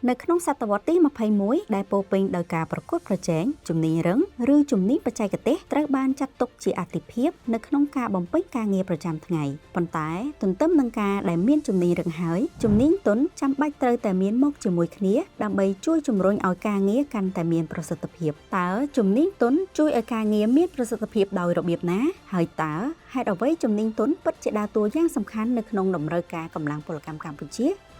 នៅក្នុងសតវត្សទី21ដែលពោរពេញដោយការប្រកួតប្រជែងជំនាញរឹងឬជំនាញបច្ចេកទេសត្រូវបានចាត់ទុកជាអាទិភាពនៅក្នុងការបំពេញការងារប្រចាំថ្ងៃប៉ុន្តែទន្ទឹមនឹងការដែលមានជំនាញរឹងហើយជំនាញទន់ចាំបាច់ត្រូវតែមានមកជាមួយគ្នាដើម្បីជួយជំរុញឲ្យការងារកាន់តែមានប្រសិទ្ធភាពតើជំនាញទន់ជួយឲ្យការងារមានប្រសិទ្ធភាពដោយរបៀបណាហើយតើហេតុអ្វីជំនាញទន់ពិតជាដើរតួយ៉ាងសំខាន់នៅក្នុងតម្រូវការកម្លាំងពលកម្មកម្ពុជា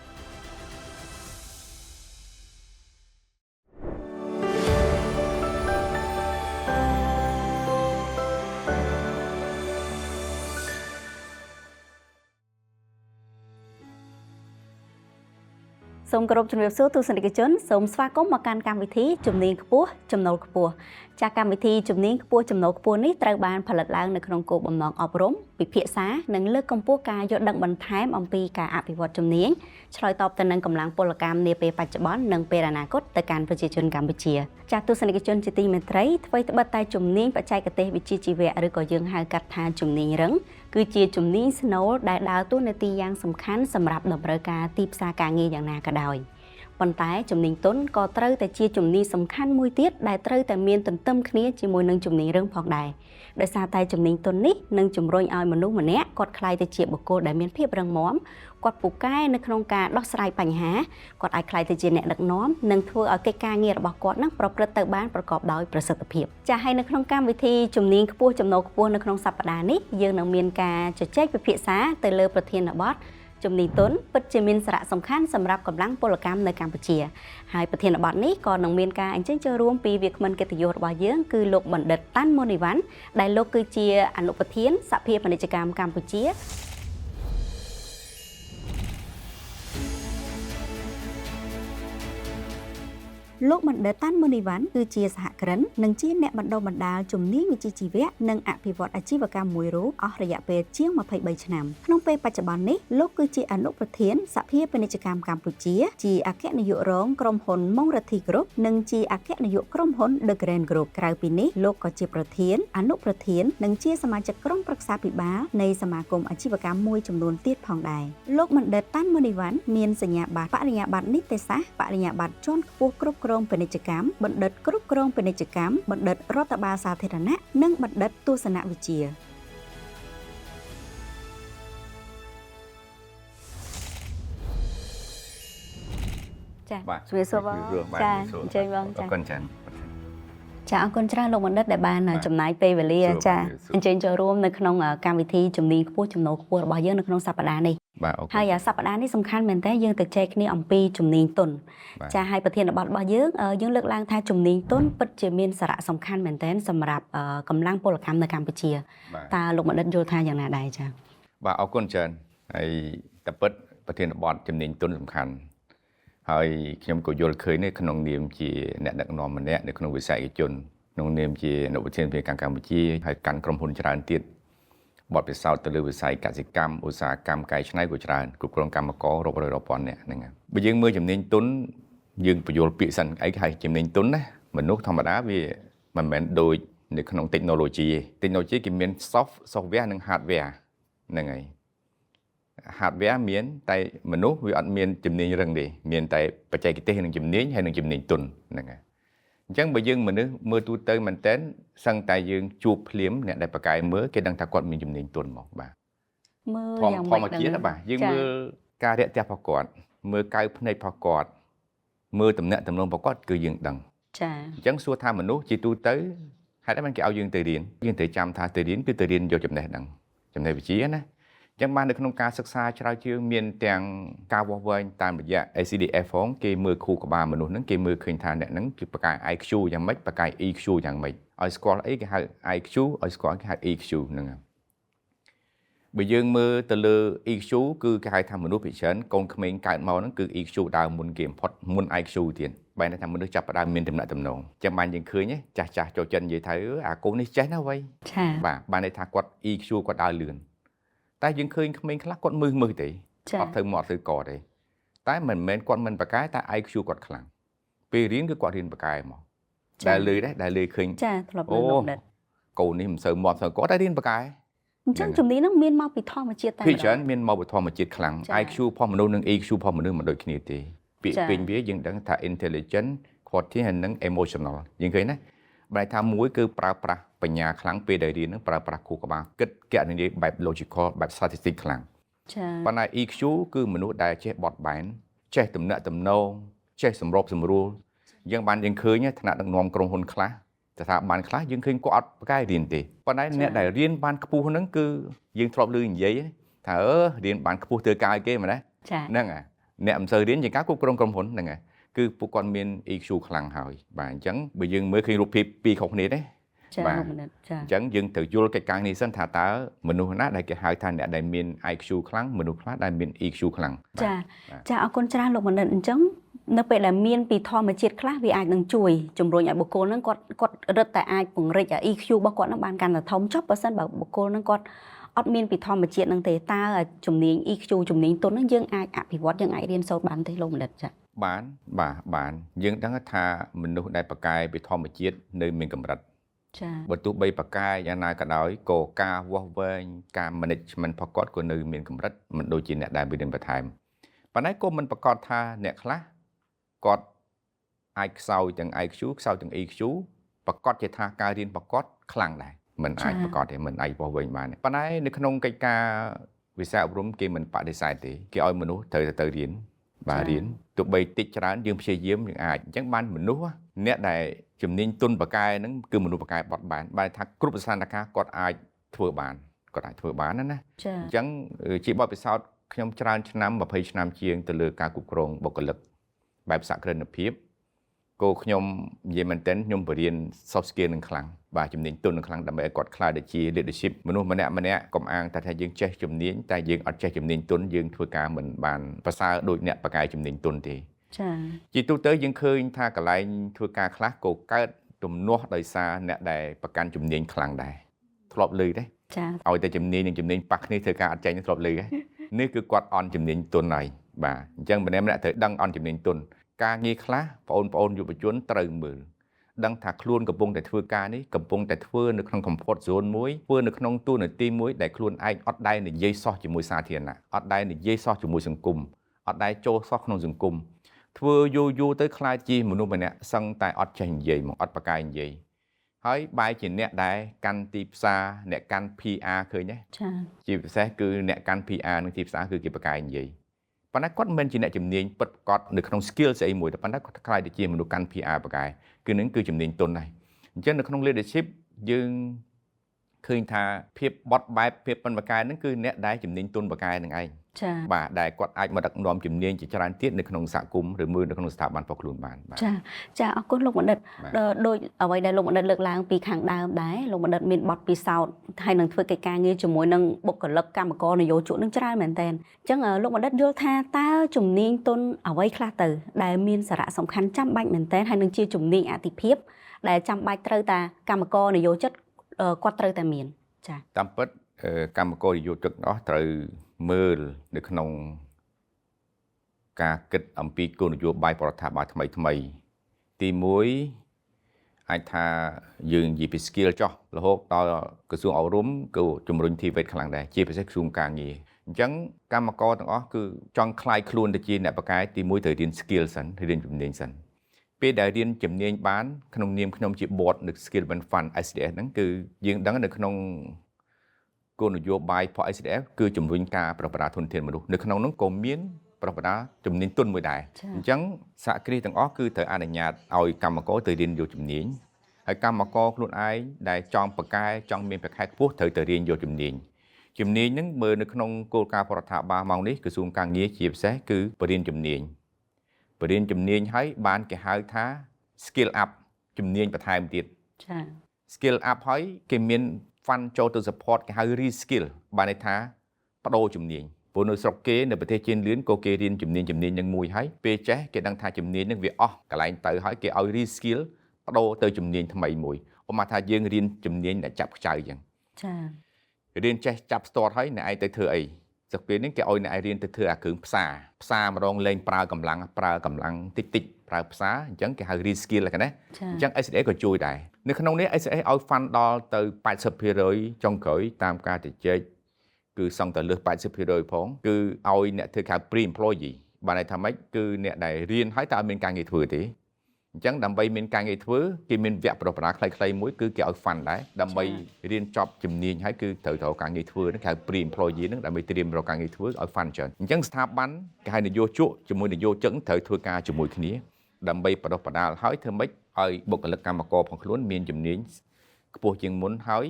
សូមគោរពជំរាបសួរទស្សនិកជនសូមស្វាគមន៍មកកាន់កម្មវិធីជំនាញខ្ពស់ចំណូលខ្ពស់ចាស់កម្មវិធីជំនាញខ្ពស់ចំណូលខ្ពស់នេះត្រូវបានផលិតឡើងនៅក្នុងគោលបំណងអប់រំពិភាក្សានិងលើកកម្ពស់ការយល់ដឹងបន្ថែមអំពីការអភិវឌ្ឍជំនាញឆ្លើយតបទៅនឹងកម្លាំងពលកម្មនាពេលបច្ចុប្បន្ននិងពេលអនាគតទៅកាន់ប្រជាជនកម្ពុជាចាស់ទស្សនិកជនជាទីមេត្រីថ្វីត្បិតតែជំនាញបច្ចេកទេសវិជ្ជាជីវៈឬក៏យើងហៅកាត់ថាជំនាញរឹងគឺជាជំនាញស្នូលដែលដើរតួនាទីយ៉ាងសំខាន់សម្រាប់តម្រូវការទីផ្សារការងារយ៉ាងណាក៏ដោយប៉ុន្តែជំនាញទន់ក៏ត្រូវតែជាជំនាញសំខាន់មួយទៀតដែលត្រូវតែមានទន្ទឹមគ្នាជាមួយនឹងជំនាញរឹងផងដែរដោយសារតែជំនាញទន់នេះនឹងជំរុញឲ្យមនុស្សម្នាក់គាត់ក្លាយទៅជាបុគ្គលដែលមានភាពរឹងមាំគាត់ពូកែនៅក្នុងការដោះស្រាយបញ្ហាគាត់អាចក្លាយទៅជាអ្នកដឹកនាំនិងធ្វើឲ្យកិច្ចការងាររបស់គាត់នឹងប្រព្រឹត្តទៅបានប្រកបដោយប្រសិទ្ធភាពចា៎ហើយនៅក្នុងកម្មវិធីជំនាញខ្ពស់ចំណូលខ្ពស់នៅក្នុងសប្តាហ៍នេះយើងនឹងមានការជជែកពិភាក្សាទៅលើប្រធានបទជំនាញទន់ពិតជាមានសារៈសំខាន់សម្រាប់កម្លាំងពលកម្មនៅកម្ពុជាហើយប្រធានបទនេះក៏នឹងមានការអញ្ជើញចូលរួមពីវាគ្មិនកិត្តិយសរបស់យើងគឺលោកបណ្ឌិតតាន់ម៉ូនីវ៉ាន់ដែលលោកគឺជាអនុប្រធានសភាពាណិជ្ជកម្មកម្ពុជាលោកបណ្ឌិតតាន់ម៉ូនីវ៉ាន់គឺជាសហគ្រិននិងជាអ្នកបណ្ដុះបណ្ដាលជំនាញវិជ្ជាជីវៈនិងអភិវឌ្ឍអាជីវកម្មមួយរូបអស់រយៈពេលជាង23ឆ្នាំក្នុងពេលបច្ចុប្បន្ននេះលោកគឺជាអនុប្រធានសភាពាណិជ្ជកម្មកម្ពុជាជាអគ្គនាយករងក្រុមហ៊ុនម៉ុងរិទ្ធី Group និងជាអគ្គនាយកក្រុមហ៊ុន The Grand Group ក្រៅពីនេះលោកក៏ជាប្រធានអនុប្រធាននិងជាសមាជិកក្រុមប្រឹក្សាភិបាលនៃសមាគមអាជីវកម្មមួយចំនួនទៀតផងដែរលោកបណ្ឌិតតាន់ម៉ូនីវ៉ាន់មានសញ្ញាបត្របរិញ្ញាបត្រនីតិសាស្ត្របរិញ្ញាបត្រជាន់ខ្ពស់គ្រប់គ្រងពាណិជ្ជកម្មបណ្ឌិតគ្រប់គ្រងពាណិជ្ជកម្មបណ្ឌិតរដ្ឋបាលសាធារណៈនិងបណ្ឌិតទស្សនវិជ្ជាចាជំរាបសួរបងចាអញ្ជើញបងចាអរគុណចាចាអរគុណច្រើនលោកបណ្ឌិតដែលបានចំណាយពេលវេលាចាអញ្ជើញចូលរួមនៅក្នុងកម្មវិធីជំនាញខ្ពស់ចំណូលខ្ពស់របស់យើងនៅក្នុងសប្តាហ៍នេះហើយសប្តាហ៍នេះសំខាន់មែនតើយើងទៅចែកគ្នាអំពីជំនាញទន់ចាហើយប្រធានបទរបស់យើងយើងលើកឡើងថាជំនាញទន់ពិតជាមានសារៈសំខាន់មែនតើសម្រាប់កម្លាំងពលកម្មនៅកម្ពុជាតើលោកបណ្ឌិតយល់ថាយ៉ាងណាដែរចាបាទអរគុណច្រើនហើយតែពិតប្រធានបទជំនាញទន់សំខាន់ហើយខ្ញុំក៏យល់ឃើញនេះក្នុងនាមជាអ្នកដឹកនាំម្នាក់នៅក្នុងវិស័យឯកជនក្នុងនាមជាអនុប្រធានពាណិជ្ជកម្មកម្ពុជាហើយកាន់ក្រុមហ៊ុនច្រើនទៀតបទពិសោធន៍ទៅលើវិស័យកសិកម្មឧស្សាហកម្មកែច្នៃក៏ច្រើនគ្រប់គ្រងកម្មកររាប់រយរាប់ពាន់នាក់ហ្នឹងបើយើងមើលជំនាញទន់យើងបញ្យល់ពាក្យសិនអីគេហៅជំនាញទន់ណាមនុស្សធម្មតាវាមិនមែនដូចនៅក្នុង technology ទេ technology គេមាន software និង hardware ហ្នឹងហើយ hardware មានតែមនុស្សវាអត់មានជំនាញរឹងទេមានតែបច្ចេកទេសនិងជំនាញហើយនិងជំនាញទន់ហ្នឹងហើយអញ្ចឹងបើយើងមនុស្សមើលទូទៅមែនតើសឹងតែយើងជួបភ្លាមអ្នកដែលបកកែមើលគេដឹងថាគាត់មានជំនាញទន់មកបាទមើលយ៉ាងម៉េចធម្មជាតិបាទយើងមើលការរាក់ទាក់របស់គាត់មើលកៅភ្នែករបស់គាត់មើលតំណាក់តំណងរបស់គាត់គឺយើងដឹងចាអញ្ចឹងសួរថាមនុស្សជាទូទៅហេតុអីបានគេឲ្យយើងទៅរៀនយើងត្រូវចាំថាទៅរៀនគឺទៅរៀនយកចំណេះដឹងចំណេះវិជ្ជាណាអញ្ចឹងបាននៅក្នុងការសិក្សាច្រើនជាងមានទាំងការវាស់វែងតាមរយៈ ACDF ផងគេមើលខួរក្បាលមនុស្សហ្នឹងគេមើលឃើញថាអ្នកហ្នឹងគឺបកាយ IQ យ៉ាងម៉េចបកាយ EQ យ៉ាងម៉េចឲ្យស្គាល់អីគេហៅ IQ ឲ្យស្គាល់គេហៅ EQ ហ្នឹងបើយើងមើលទៅលើ EQ គឺគេហៅថាមនុស្សពិច្រើនកូនក្មេងកើតមកហ្នឹងគឺ EQ ដើមមុនគេបំផុតមុន IQ ទៀតបែរថាមនុស្សចាប់ផ្ដើមមានទំនាក់ទំនងចឹងបានយើងឃើញចាស់ចាស់ចូលចិននិយាយថាអាកូននេះចេះណាស់វ៉ៃបាទបានន័យថាគាត់ EQ គាត់ដើរលឿនតែយើងឃើញក្មេងខ្លះគាត់មើលទេអត់ធ្វើមកអត់ធ្វើកទេតែមិនមែនគាត់មិនបកកែតែ IQ គាត់ខ្លាំងពេលរៀនគឺគាត់រៀនបកកែមកដែលលឺដែរដែលលឺឃើញចាធ្លាប់លឺលោកបណ្ឌិតកូននេះមិនសូវមាត់សូវគាត់តែរៀនបកកែអញ្ចឹងជំនាញហ្នឹងមានមកពីធម្មជាតិតែពីច្រើនមានមកពីធម្មជាតិខ្លាំង IQ របស់មនុស្សនិង EQ របស់មនុស្សមិនដូចគ្នាទេ ពាក្យពេញវាយើងដឹងថា intelligent quotient ហើយនិង emotional យើងឃើញណាបែរថាមួយគឺប្រើប្រាស់បញ្ញាខ្លាំងពេលដែលរៀនហ្នឹងប្រើប្រាស់ខួរក្បាលគិតគណនាបែប logical បែប statistic ខ្លាំង ចា ប៉ុន្តែ EQ គឺមនុស្សដែលចេះបត់បែនចេះទំនាក់ទំនងចេះសម្របសម្រួលយើងបានយើងឃើញថ្នាក់ដឹកនាំក្រុមហ៊ុនខ្លះស្ថាប័នខ្លះយើងឃើញគាត់អត់ប្រកែរៀនទេប៉ុន្តែអ្នកដែលរៀនបានខ្ពស់ហ្នឹងគឺយើងធ្លាប់ឮនិយាយថាអឺរៀនបានខ្ពស់ធ្វើការឲ្យគេមែនទេ ចា ហ្នឹងហើយអ្នកមិនសូវរៀនជាការគ្រប់គ្រងក្រុមហ៊ុនហ្នឹងហើយគឺពួកគាត់មាន EQ ខ្លាំងហើយបាទអញ្ចឹងបើយើងមើលឃើញរូបភាពពីរខុសគ្នាទេ ចា បាទ លោកបណ្ឌិតចា អញ្ចឹងយើងត្រូវយល់កិច្ចការនេះសិនថាតើមនុស្សណាដែលគេហៅថាអ្នកដែលមាន IQ ខ្លាំងមនុស្សខ្លះដែលមាន EQ ខ្លាំងបាទ ចា បាទ ចាអរគុណច្រើនលោកបណ្ឌិតអញ្ចឹងនៅពេលដែលមានពីធម្មជាតិខ្លះវាអាចនឹងជួយជំរុញឲ្យបុគ្គលហ្នឹងគាត់គាត់រឹតតែអាចពង្រីក EQ របស់គាត់ហ្នឹងបានកាន់តែធំចុះបើសិនបើបុគ្គលហ្នឹងគាត់អត់មានពីធម្មជាតិហ្នឹងទេតើជំនាញ EQ ជំនាញទន់ហ្នឹងយើងអាចអភិវឌ្ឍយើងអាចរៀនសូត្របានទេលោកបណ្ឌិតចា បានបាទបានយើងដឹងថាមនុស្សដែលប្រកែពីធម្មជាតិនៅមានកម្រិត ចា បើទោះបីប្រកែយ៉ាងណាក៏ដោយក៏ការវាស់វែងការ management របស់គាត់ក៏នៅមានកម្រិតមិនដូចជាអ្នកដែលរៀនបន្ថែមប៉ុន្តែក៏មិនប្រកាសថាអ្នកខ្លះគាត់អាចខ្សោយទាំង IQ ខ្សោយទាំង EQ ប្រកាសជាថាការរៀនប្រកបខ្លាំងដែរមិនអាចប្រកាសទេមិនអាចវាស់វែងបានទេប៉ុន្តែនៅក្នុងកិច្ចការវិស័យអប់រំគេមិនបដិសេធទេគេឲ្យមនុស្សត្រូវតែទៅរៀនបាទរៀនទោះបីតិចច្រើនយើងព្យាយាមយើងអាចអញ្ចឹងបានមនុស្សអ្នកដែលជំនាញទុនបកែហ្នឹងគឺមនុស្សបកែបត់បានបែរថាគ្រប់ស្ថានភាពគាត់អាចធ្វើបានគាត់អាចធ្វើបានណាណា ចា អញ្ចឹងជាបទពិសោធន៍ខ្ញុំច្រើនឆ្នាំ20ឆ្នាំជាងទៅលើការគ្រប់គ្រងបុគ្គលិកបែបសហគ្រិនភាពគោខ្ញុំនិយាយមែនទែនខ្ញុំបរៀន soft skill នឹងខ្លាំងបាទជំនាញទន់នឹងខ្លាំងដើម្បីឲ្យគាត់ក្លាយទៅជា leadership មនុស្សម្នាក់ម្នាក់កុំអាងតែថាយើងចេះជំនាញតែយើងអត់ចេះជំនាញទន់យើងធ្វើការមិនបានប្រសើរដូចអ្នកបកកែជំនាញទន់ទេ ចា ជាទូទៅយើងឃើញថាកន្លែងធ្វើការខ្លះក៏កើតទំនាស់ដោយសារអ្នកដែលប្រកាន់ជំនាញខ្លាំងដែរធ្លាប់ឮទេ ចា ឲ្យតែជំនាញនិងជំនាញប៉ះគ្នាធ្វើការអត់ចេញធ្លាប់ឮហ៎នេះគឺគាត់អន់ជំនាញទន់ហើយបាទអញ្ចឹងម្នាក់ម្នាក់ត្រូវដឹងអន់ជំនាញទន់ការងារខ្លះបងប្អូនយុវជនត្រូវមើលដឹងថាខ្លួនកំពុងតែធ្វើការនេះកំពុងតែធ្វើនៅក្នុង comfort zone មួយធ្វើនៅក្នុងតួនាទីមួយដែលខ្លួនឯងអត់ដែលនិយាយសោះជាមួយសាធារណៈអត់ដែលនិយាយសោះជាមួយសង្គមអត់ដែលចូលសោះក្នុងសង្គមធ្វើយូរយូរទៅក្លាយជាមនុស្សម្នាក់សឹងតែអត់ចេះនិយាយមកអត់ប្រកែកនិយាយហើយបែរជាអ្នកដែលកាន់ទីផ្សារអ្នកកាន់ PR ឃើញទេ ចា ជាពិសេសគឺអ្នកកាន់ PR និងទីផ្សារគឺគេប្រកែកនិយាយប៉ុន្តែគាត់មិនមែនជាអ្នកជំនាញពិតប្រាកដនៅក្នុង skill ស្អីមួយទេប៉ុន្តែគាត់ក្លាយទៅជាមនុស្សកាន់ PR ប្រកែគឺនឹងគឺជំនាញទន់ដែរអញ្ចឹងនៅក្នុង leadership យើងឃើញថាភាពបត់បែបភាពប៉ុនប្រកែហ្នឹងគឺអ្នកដែលជំនាញទន់ប្រកែនឹងឯង ចា បាទដែលគាត់អាចមកដឹកនាំជំនាញជាច្រើនទៀតនៅក្នុងសហគមន៍ឬមួយនៅក្នុងស្ថាប័នរបស់ខ្លួនបានបាទ ចាចាអរគុណលោកបណ្ឌិត បាទ ដោយអ្វីដែលលោកបណ្ឌិតលើកឡើងពីខាងដើមដែរលោកបណ្ឌិតមានបទពិសោធន៍ហើយនឹងធ្វើកិច្ចការងារជាមួយនឹងបុគ្គលិកកម្មករនយោជកនឹងច្រើនមែនទែនអញ្ចឹងលោកបណ្ឌិតយល់ថាតើជំនាញទន់អ្វីខ្លះទៅដែលមានសារៈសំខាន់ចាំបាច់មែនទែនហើយនឹងជាជំនាញអាទិភាពដែលចាំបាច់ត្រូវតាកម្មករនយោជិតគាត់ត្រូវតែមានចា តាមពិតកម្មករនយោជកទាំងអស់ត្រូវមើលនៅក្នុងការគិតអំពីគោលនយោបាយរដ្ឋាភិបាលថ្មីថ្មីទី1អាចថាយើងនិយាយពី skill ចោះរហូតដល់ក្រសួងអប់រំក៏ជំរុញ TVET ខ្លាំងដែរជាពិសេសក្រសួងការងារអញ្ចឹងកម្មករទាំងអស់គឺចង់ក្លាយខ្លួនទៅជាអ្នកបកកែទី1ត្រូវរៀន skill សិនរៀនជំនាញសិនពេលដែលរៀនជំនាញបានក្នុងនាមខ្ញុំជា board នៅ Skill Development Fund SDF ហ្នឹងគឺយើងដឹងនៅក្នុងគោលនយោបាយរបស់ SDF គឺជំរុញការប្រកបធនធានមនុស្សនៅក្នុងនោះក៏មានប្រកបជំនាញទន់មួយដែរអញ្ចឹងសហគ្រាសទាំងអស់គឺត្រូវអនុញ្ញាតឲ្យកម្មករទៅរៀនយកជំនាញហើយកម្មករខ្លួនឯងដែលចង់ប្រកែចង់មានប្រខែខ្ពស់ត្រូវទៅរៀនយកជំនាញជំនាញហ្នឹងមើលនៅក្នុងគោលការណ៍រដ្ឋាភិបាលម៉ោងនេះក្រសួងការងារជាពិសេសគឺបរិញ្ញាជំនាញបរិញ្ញាជំនាញហើយបានគេហៅថា skill up ជំនាញបន្ថែមទៀត ចា skill up ហើយគេមាន fund ចូលទៅ support គេហៅ reskill បានន័យថាបដូរជំនាញព្រោះនៅស្រុកគេនៅប្រទេសជឿនលឿនក៏គេរៀនជំនាញជំនាញនឹងមួយហើយពេលចេះគេដឹងថាជំនាញនឹងវាអស់កន្លែងទៅហើយគេឲ្យ reskill បដូរទៅជំនាញថ្មីមួយឧបមាថាយើងរៀនជំនាញដែលចាប់ខ្ចៅអញ្ចឹង ចា រៀនចេះចាប់ស្ទាត់ហើយអ្នកឯងទៅធ្វើអីសឹកពេលនេះគេឲ្យអ្នកឯងរៀនទៅធ្វើអាគ្រឿងផ្សារផ្សារម្ដងលែងប្រើកម្លាំងប្រើកម្លាំងតិចតិចប្រើផ្សារអញ្ចឹងគេហៅ reskill ហ្នឹងណាអញ្ចឹង SDA ក៏ជួយដែរនៅក្នុងនេះ SDA ឲ្យ fund ដល់ទៅ80%ចុងក្រោយតាមការជជែកគឺសឹងតែលើស80%ផងគឺឲ្យអ្នកធ្វើការ pre employee បានន័យថាម៉េចគឺអ្នកដែលរៀនហើយតែអត់មានការងារធ្វើទេអញ្ចឹងដើម្បីមានការងារធ្វើគេមានវគ្គបណ្ដុះបណ្ដាលខ្លីៗមួយគឺគេឲ្យ fund ដែរដើម្បីរៀនចប់ជំនាញហើយគឺត្រូវរកការងារធ្វើហ្នឹងគេហៅ pre employee ហ្នឹងដើម្បីត្រៀមរកការងារធ្វើឲ្យ fund ច្រើនអញ្ចឹងស្ថាប័នគេហៅនយោជកជាមួយនយោជិកត្រូវធ្វើការជាមួយគ្នាដើម្បីបណ្ដុះបណ្ដាលហើយធ្វើម៉េចឲ្យបុគ្គលិកកម្មករផងខ្លួនមានជំនាញខ្ពស់ជាងមុនហើយ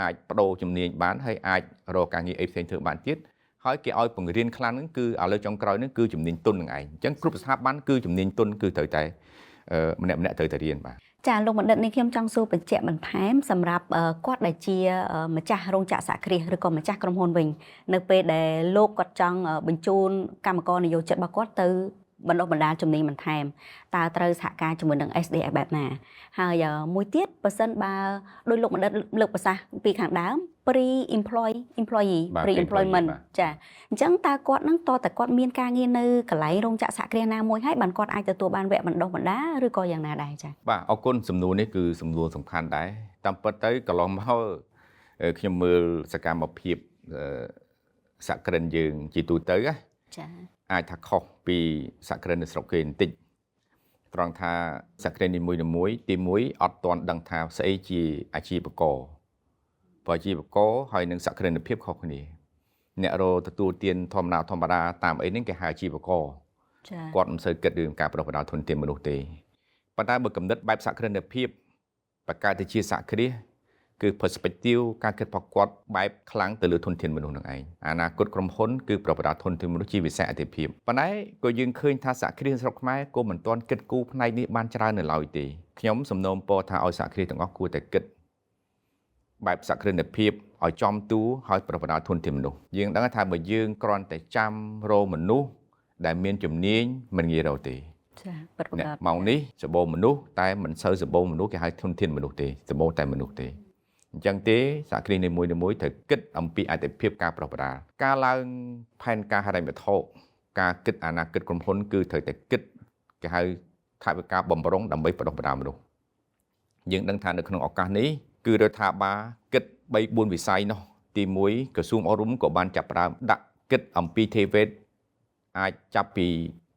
អាចបដូរជំនាញបានហើយអាចរកការងារអីផ្សេងធ្វើបានទៀតហើយគេឲ្យបង្រៀនខ្លាំងហ្នឹងគឺឥឡូវចុងក្រោយហ្នឹងគឺជំនាញទុននឹងឯងអញ្ចឹងគ្រប់ស្ថាប័នគឺជំនាញទុនគឺត្រូវតែម្នាក់ម្នាក់ត្រូវតែរៀនបាទ។ ចាលោកបណ្ឌិតនេះខ្ញុំចង់សួរបញ្ជាក់បន្ថែមសម្រាប់គាត់ដែលជាម្ចាស់រោងចក្រសហគ្រាសឬក៏ម្ចាស់ក្រុមហ៊ុនវិញនៅពេលដែលលោកគាត់ចង់បញ្ជូនកម្មករនិយោជិតរបស់គាត់ទៅបណ្ដុះបណ្ដាលជំនាញបន្ថែមតើត្រូវសហការជាមួយនឹង SDF បែបណាហើយមួយទៀតបើសិនបើដោយលោកបណ្ឌិតលើកប្រសាសន៍ពីខាងដើម pre employee pre employment ចាអញ្ចឹងតើគាត់នឹងតើគាត់មានការងារនៅកន្លែងរោងចក្រសហគ្រាសណាមួយហើយបានគាត់អាចទទួលបានវគ្គបណ្ដុះបណ្ដាលឬក៏យ៉ាងណាដែរចា បាទអរគុណសំណួរនេះគឺសំណួរសំខាន់ដែរតាមពិតទៅកន្លងមកខ្ញុំមើលសកម្មភាពសហគ្រិនយើងជាទូទៅណា ចា អាចថាខុសពីសហគ្រិននៅស្រុកគេបន្តិចត្រង់ថាសហគ្រិននីមួយៗទី1អត់ទាន់ដឹងថាស្អីជាអាជីវករព្រោះអាជីវករហើយនឹងសហគ្រិនភាពខុសគ្នាអ្នករទទួលទានធម្មតាធម្មតាតាមអីហ្នឹងគេហៅអាជីវករ ចា គាត់មិនសូវគិតរឿងការបណ្ដុះបណ្ដាលធនធានមនុស្សទេប៉ុន្តែបើគំនិតបែបសហគ្រិនភាពបង្កើតទៅជាសហគ្រាសគឺ perspective ការគិតរបស់គាត់បែបខ្លាំងទៅលើធនធានមនុស្សនឹងឯងអនាគតក្រុមហ៊ុនគឺប្របណ្ដាធនធានមនុស្សជាវិស័យអាទិភាពប៉ុន្តែក៏យើងឃើញថាសហគ្រាសស្រុកខ្មែរក៏មិនទាន់គិតគូរផ្នែកនេះបានច្រើននៅឡើយទេខ្ញុំសំណូមពរថាឲ្យសហគ្រាសទាំងអស់គួរតែគិតបែបសហគ្រិនភាពឲ្យចំតួហើយប្របណ្ដាធនធានមនុស្សយើងដឹងថាបើយើងគ្រាន់តែចាំរកមនុស្សដែលមានជំនាញមិនងាយរកទេ ចាពិតប្រាកដ ម៉ោងនេះសម្បូរមនុស្សតែមិនសូវសម្បូរមនុស្សគេហៅធនធានមនុស្សទេសម្បូរតែមនុស្សទេអញ្ចឹងទេសហគ្រាសនីមួយៗត្រូវគិតអំពីអតិភិបការប្រកបដាលការឡើងផែនការហិរញ្ញវត្ថុការគិតអនាគតក្រុមហ៊ុនគឺត្រូវតែគិតគេហៅថវិកាបំរុងដើម្បីបណ្ដុះបណ្ដាលមនុស្សយើងដឹងថានៅក្នុងឱកាសនេះគឺរដ្ឋាភិបាលគិត3 4វិស័យនោះទី1ក្រសួងអប់រំក៏បានចាប់ផ្ដើមដាក់គិតអំពី TVET អាចចាប់ពី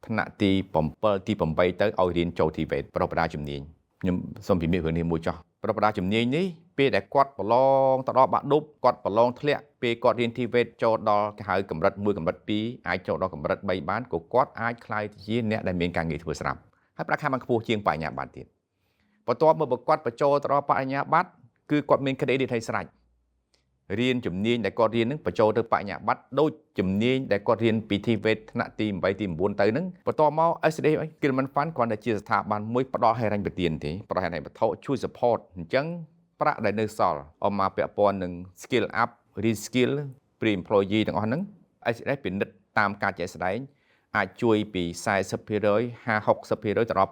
ថ្នាក់ទី7ទី8ទៅឲ្យរៀនចូល TVET ប្រកបដាជំនាញខ្ញុំសូមពិភាក្សារឿងនេះមួយចុះប្រកបដាជំនាញនេះពេលដែលគាត់ប្រឡងទៅដល់បាក់ឌុបគាត់ប្រឡងធ្លាក់ពេលគាត់រៀន TVET ចូលដល់គេហៅកម្រិត1កម្រិត2អាចចូលដល់កម្រិត3បានក៏គាត់អាចក្លាយជាអ្នកដែលមានការងារធ្វើស្រាប់ហើយប្រាក់ខែបានខ្ពស់ជាងបញ្ញាបត្រទៀតបន្ទាប់មកបើគាត់បញ្ចូលទៅដល់បញ្ញាបត្រគឺគាត់មាន credit ឲ្យស្រេចរៀនជំនាញដែលគាត់រៀននឹងបញ្ចូលទៅបញ្ញាបត្រដូចជំនាញដែលគាត់រៀនពី TVET ថ្នាក់ទី8ទី9ទៅហ្នឹងបន្ទាប់មក SDF Skillman Fund គ្រាន់តែជាស្ថាប័នមួយផ្ដល់ហិរញ្ញប្បទានទេផ្ដល់ហិរញ្ញវត្ថុជួយ support អញ្ចឹងប្រាក់ដែលនៅសល់អមមកពាក់ព័ន្ធនឹង skill up reskill pre employee ទាំងអស់ហ្នឹង SDF ពិនិត្យតាមការជាក់ស្ដែងអាចជួយពី40% 50 60%ទៅដល់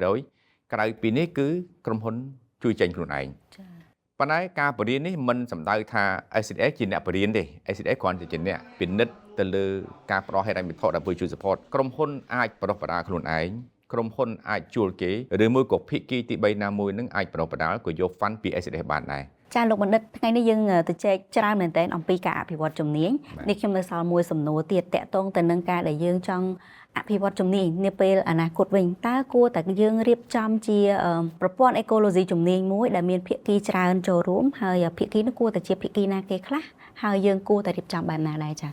80%ក្រៅពីនេះគឺក្រុមហ៊ុនជួយចេញខ្លួនឯង ចា៎ ប៉ុន្តែការបរៀននេះមិនសំដៅថា SDF ជាអ្នកបរៀនទេ SDF គ្រាន់តែជាអ្នកពិនិត្យទៅលើការផ្ដល់ហិរញ្ញវត្ថុដើម្បីជួយ support ក្រុមហ៊ុនអាចប្រដុះបណ្ដាលខ្លួនឯងក្រុមហ៊ុនអាចជួលគេឬមួយក៏ភាគីទី3ណាមួយនឹងអាចប្រដុះបណ្ដាលក៏យក fund ពី SDF បានដែរ។ ចាលោកបណ្ឌិតថ្ងៃនេះយើងទៅចែកច្រើនមែនទែនអំពីការអភិវឌ្ឍជំនាញនេះខ្ញុំនៅសល់មួយសំណួរទៀតតាក់ទងទៅនឹងការដែលយើងចង់អភិវឌ្ឍជំនាញនាពេលអនាគតវិញតើគួរតែយើងរៀបចំជាប្រព័ន្ធអេកូឡូស៊ីជំនាញមួយដែលមានភាគីច្រើនចូលរួមហើយភាគីនោះគួរតែជាភាគីណាគេខ្លះហើយយើងគួរតែរៀបចំបែបណាដែរចា៎?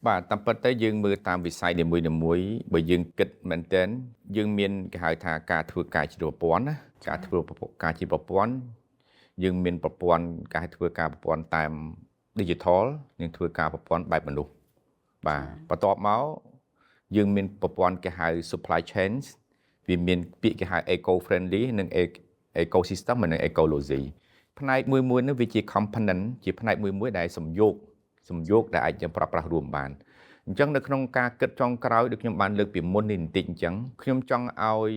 បាទតាមពិតទៅយើងមើលតាមវិស័យនីមួយៗបើយើងគិតមែនទែនយើងមានគេហៅថាការធ្វើការជាប្រព័ន្ធណាការធ្វើការជាប្រព័ន្ធយើងមានប្រព័ន្ធការធ្វើការប្រព័ន្ធតាម digital និងធ្វើការប្រព័ន្ធបែបមនុស្សបាទបន្ទាប់មកយើងមានប្រព័ន្ធគេហៅ supply chain វាមានពាក្យគេហៅ eco friendly និង ecosystem និង ecology ផ្នែកមួយមួយនោះវាជា component ជាផ្នែកមួយមួយដែលសំយោគសំយោគដែលអាចយើងប្រើប្រាស់រួមបានអញ្ចឹងនៅក្នុងការគិតចុងក្រោយដូចខ្ញុំបានលើកពីមុននេះបន្តិចអញ្ចឹងខ្ញុំចង់ឲ្យ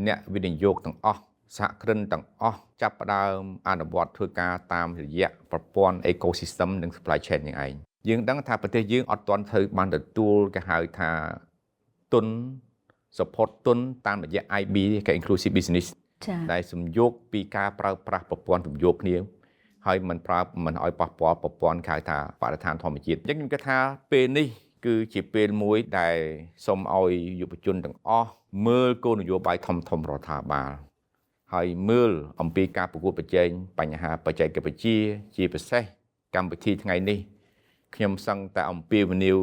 អ្នកវិនិយោគទាំងអស់សហគ្រិនទាំងអស់ចាប់ផ្ដើមអនុវត្តធ្វើការតាមរយៈប្រព័ន្ធ ecosystem និង supply chain នេះឯងយើងដឹងថាប្រទេសយើងអត់ទាន់ធ្វើបានទទួលគេហៅថាទុន support ទុនតាមរយៈ IB គេ inclusive business ចា៎ ដែលសំយោគពីការប្រើប្រាស់ប្រព័ន្ធសំយោគគ្នាហើយមិនប្រើមិនឲ្យប៉ះពាល់ប្រព័ន្ធគេហៅថាបរិស្ថានធម្មជាតិអញ្ចឹងខ្ញុំគិតថាពេលនេះ គឺជាពេលមួយដែលសូមឲ្យយុវជនទាំងអស់មើលគោលនយោបាយធំធំរដ្ឋាភិបាលហើយមើលអំពីការប្រកួតប្រជែងបញ្ហាបច្ចេកវិទ្យាជាពិសេសកម្មវិធីថ្ងៃនេះខ្ញុំសឹងតែអំពាវនាវ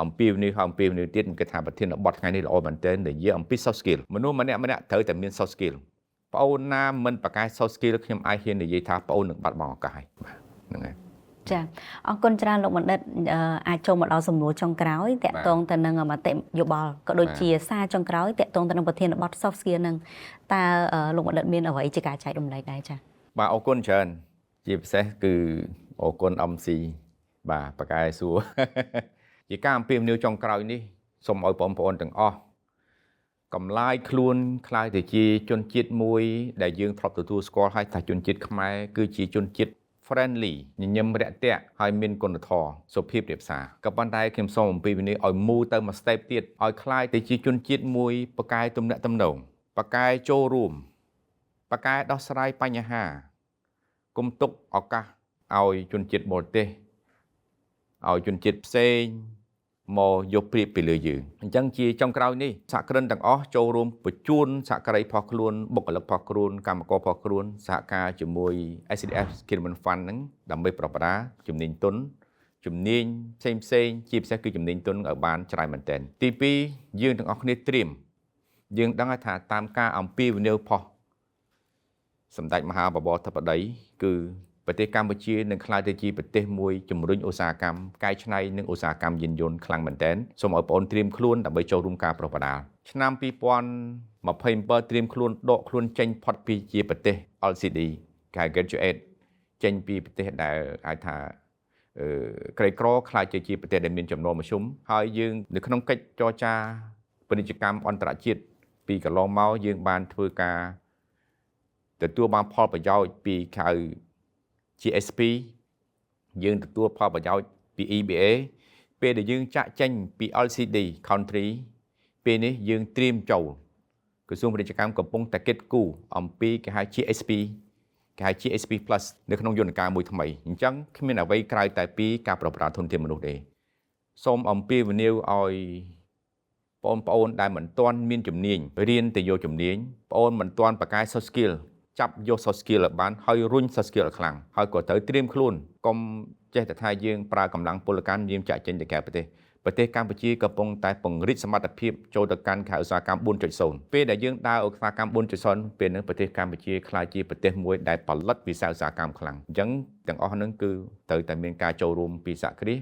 អំពាវនាវហើយអំពាវនាវទៀតគេថាប្រធានបទថ្ងៃនេះល្អមែនទែននិយាយអំពី soft skill មនុស្សម្នាក់ម្នាក់ត្រូវតែមាន soft skill ប្អូនណាមិនប្រកែ soft skill ខ្ញុំអាចហ៊ាននិយាយថាប្អូននឹងបាត់បង់ឱកាសហើយបាទហ្នឹងហើយ ចាអរគុណច្រើនលោកបណ្ឌិតអាចចូលមកដល់សំណួរចុងក្រោយតាក់ទងទៅនឹងមតិយោបល់ក៏ដូចជាសារចុងក្រោយតាក់ទងទៅនឹងប្រធានបទ soft skill នឹងតើលោកបណ្ឌិតមានអ្វីជាការចែករំលែកដែរចា បាទអរគុណច្រើនជាពិសេសគឺអរគុណ MC បាទបកកែសួរ ជាការអំពាវនាវចុងក្រោយនេះសូមឲ្យបងប្អូនទាំងអស់កំឡាយខ្លួនក្លាយទៅជាជនជាតិមួយដែលយើងធ្លាប់ទទួលស្គាល់ហើយថាជនជាតិខ្មែរគឺជាជនជាតិ friendly ញញឹមរាក់ទាក់ហើយមានគុណធម៌សុភាពរាបសារក៏ប៉ុន្តែខ្ញុំសូមអំពាវនាវឲ្យមូទៅមួយ step ទៀតឲ្យក្លាយទៅជាជនជាតិមួយប្រកែទំនាក់ទំនងប្រកែចូលរួមប្រកែដោះស្រាយបញ្ហាគុំទុកឱកាសឲ្យជនជាតិបរទេសឲ្យជនជាតិផ្សេងមកយកប្រៀបពីលើយើងអញ្ចឹងជាចុងក្រោយនេះសហគ្រិនទាំងអស់ចូលរួមបញ្ជូនសហគ្រីផុសខ្លួនបុគ្គលិកផុសខ្លួនកម្មករផុសខ្លួនសហការជាមួយ SDF Skill Fund ហ្នឹងដើម្បីប្របដាជំនាញទុនជំនាញផ្សេងផ្សេងជាពិសេសគឺជំនាញទុនឲ្យបានច្រើនមែនទែនទី2យើងទាំងអស់គ្នាត្រៀមយើងដឹងថាតាមការអំពាវនាវផុសសម្ដេចមហាបវរធិបតីគឺប្រទេសកម្ពុជានឹងក្លាយទៅជាប្រទេសមួយជំរុញឧស្សាហកម្មកែច្នៃនិងឧស្សាហកម្មយានយន្តខ្លាំងមែនទែនសូមឲ្យបងប្អូនត្រៀមខ្លួនដើម្បីចូលរួមការប្រដាល់ឆ្នាំ2027ត្រៀមខ្លួនដកខ្លួនចេញផុតពីជាប្រទេស LCD គេហៅ graduate ចេញពីប្រទេសដែលអាចថាអឺក្រីក្រក្លាយទៅជាប្រទេសដែលមានចំណូលមធ្យមហើយយើងនៅក្នុងកិច្ចចរចាពាណិជ្ជកម្មអន្តរជាតិពីកន្លងមកយើងបានធ្វើការទទួលបានផលប្រយោជន៍ពីខៅ GSP យើងទទួលផលប្រយោជន៍ពី EBA ពេលដែលយើងចាក់ចេញពី LCD country ពេលនេះយើងត្រៀមចូលក្រសួងពាណិជ្ជកម្មកំពុងតែគិតគូរអំពីគេហៅ GSP គេហៅ GSP Plus នៅក្នុងយន្តការមួយថ្មីអញ្ចឹងគ្មានអ្វីក្រៅតែពីការប្រប្រាធនធានមនុស្សទេសូមអំពាវនាវឲ្យបងប្អូនដែលមិនទាន់មានជំនាញរៀនទៅយកជំនាញបងប្អូនមិនទាន់បកកែ soft skill ចាប់យក soft skill ឲ្យបានហើយរុញ soft skill ឲ្យខ្លាំងហើយក៏ត្រូវត្រៀមខ្លួនកុំចេះតែថាយើងប្រើកម្លាំងពលកម្មយើងចាក់ចេញទៅក្រៅប្រទេសប្រទេសកម្ពុជាកំពុងតែពង្រីកសមត្ថភាពចូលទៅកាន់ខៅឧស្សាហកម្ម4.0ពេលដែលយើងដើរឧស្សាហកម្ម4.0ពេលហ្នឹងប្រទេសកម្ពុជាក្លាយជាប្រទេសមួយដែលផលិតវិស័យឧស្សាហកម្មខ្លាំងអញ្ចឹងទាំងអស់ហ្នឹងគឺត្រូវតែមានការចូលរួមពីសហគ្រាស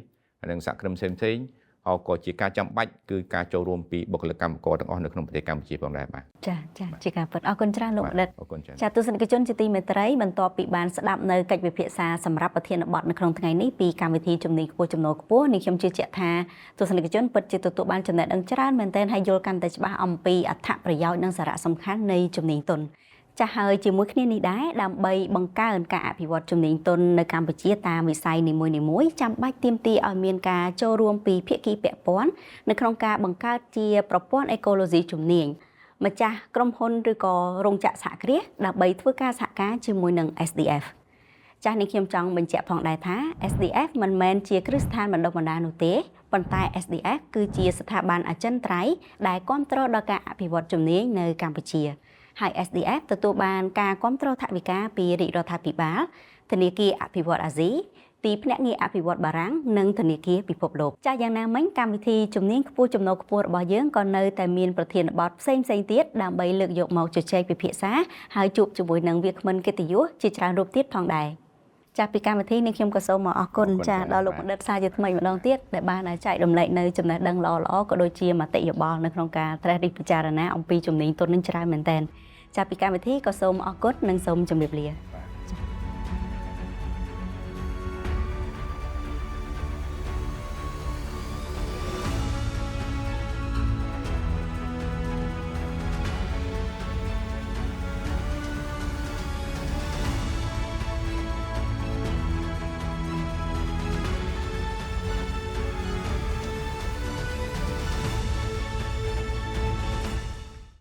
និងសហគ្រិនផ្សេងៗហើយក៏ជាការចាំបាច់គឺការចូលរួមពីបុគ្គលិកកម្មករទាំងអស់នៅក្នុងប្រទេសកម្ពុជាផងដែរបាទ ចាចាជាការពិតអរគុណច្រើនលោកបណ្ឌិត អរគុណច្រើន ចាទស្សនិកជនជាទីមេត្រីបន្ទាប់ពីបានស្ដាប់នៅកិច្ចពិភាក្សាសម្រាប់ប្រធានបទនៅក្នុងថ្ងៃនេះពីកម្មវិធីជំនាញខ្ពស់ចំណូលខ្ពស់នេះខ្ញុំជឿជាក់ថាទស្សនិកជនពិតជាទទួលបានចំណេះដឹងច្រើនមែនទែនហើយយល់កាន់តែច្បាស់អំពីអត្ថប្រយោជន៍និងសារៈសំខាន់នៃជំនាញទន់ចាស់ហើយជាមួយគ្នានេះដែរដើម្បីបង្កើនការអភិវឌ្ឍជំនាញទន់នៅកម្ពុជាតាមវិស័យនីមួយៗចាំបាច់ទាមទារឲ្យមានការចូលរួមពីភាគីពាក់ព័ន្ធនៅក្នុងការបង្កើតជាប្រព័ន្ធអេកូឡូស៊ីជំនាញម្ចាស់ក្រុមហ៊ុនឬក៏រោងចក្រសហគ្រាសដើម្បីធ្វើការសហការជាមួយនឹង SDF ចាស់នេះខ្ញុំចង់បញ្ជាក់ផងដែរថា SDF មិនមែនជាគ្រឹះស្ថានបណ្ដុះបណ្ដាលនោះទេប៉ុន្តែ SDF គឺជាស្ថាប័នអចិន្ត្រៃយ៍ដែលគ្រប់គ្រងដល់ការអភិវឌ្ឍជំនាញនៅកម្ពុជាហើយ SDF ទទួលបានការគ្រប់គ្រងថវិកាពីរាជរដ្ឋាភិបាលធនាគារអភិវឌ្ឍអាស៊ីទីភ្នាក់ងារអភិវឌ្ឍបារាំងនិងធនាគារពិភពលោកចាស់យ៉ាងណាមិញកម្មវិធីជំនាញខ្ពស់ចំណូលខ្ពស់របស់យើងក៏នៅតែមានប្រធានបទផ្សេងៗទៀតដើម្បីលើកយកមកជជែកពិភាក្សាហើយជួបជាមួយនឹងវាគ្មិនកិត្តិយសជាច្រើនរូបទៀតផងដែរចាស់ពីកម្មវិធីនេះខ្ញុំក៏សូមមកអរគុណចាដល់លោកបណ្ឌិតសាជាថ្មីម្ដងទៀតដែលបានចែករំលែកនៅចំណេះដឹងល្អៗក៏ដូចជាមតិយោបល់នៅក្នុងការត្រិះរិះពិចារណាអំពីជំនាញទន់នឹងច្រើនមែនទែនចាស់ពីកម្មវិធីក៏សូមអរគុណនិងសូមជម្រាបលា។